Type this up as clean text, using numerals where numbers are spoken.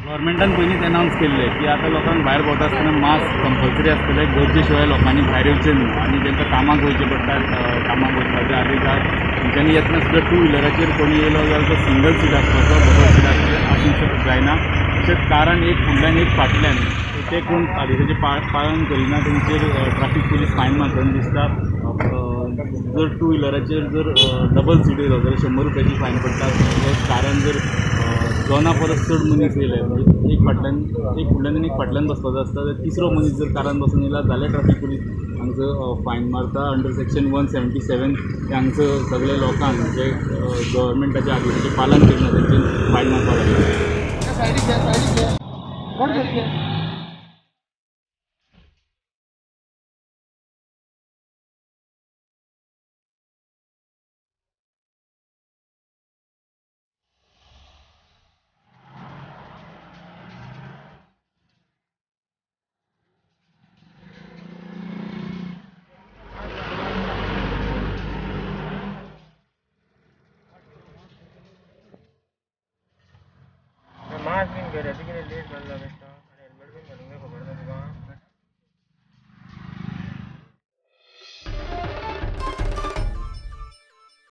गव्हर्मेंटान पयलींच अनावन्स केल्लें की आतां लोकांक भायर भोंवता आसतना मास्क कंपल्सरी आसतलें, गरजे शिवाय लोकांनी भायर येवचें न्हू आनी तांकां कामाक वयचें पडटा, कामाक वचपाच्या आदेशाक तेंच्यांनी येतना सुद्दां टू व्हिलराचेर कोणी येयलो जाल्यार तो सिंगल सीट आसपाचो, डबल सीट आसूंक जायना. तशेंच कारान एक फुडल्यान एक फाटल्यान ते कोण आदेशाचें पालन करिना तेंचेर ट्राफीक पुलीस फायन मारतना दिसता. जर टू व्हिलराचेर जर डबल सीट येयलो जाल्यार 100 रुपयाची फायन पडटा. तशेंच कारान जर दोना परस चड मनीस येयले म्हणजे एक फाटल्यान एक फुडल्यान आनी एक फाटल्यान बसपाचो आसता जाल्यार तिसरो मनीस जर कारान बसून येयला जाल्यार ट्राफीक पुलीस हांगसर फायन मारता. अंडर सेक्शन 177 ते हांगसर सगळे लोकांक जे गव्हर्मेंटाच्या आदेशाचें पालन करिना तेंचेर फायन मारपाक लागला. मास्क बीन घेवया, कितें लेट जाल्लो बेश्टो.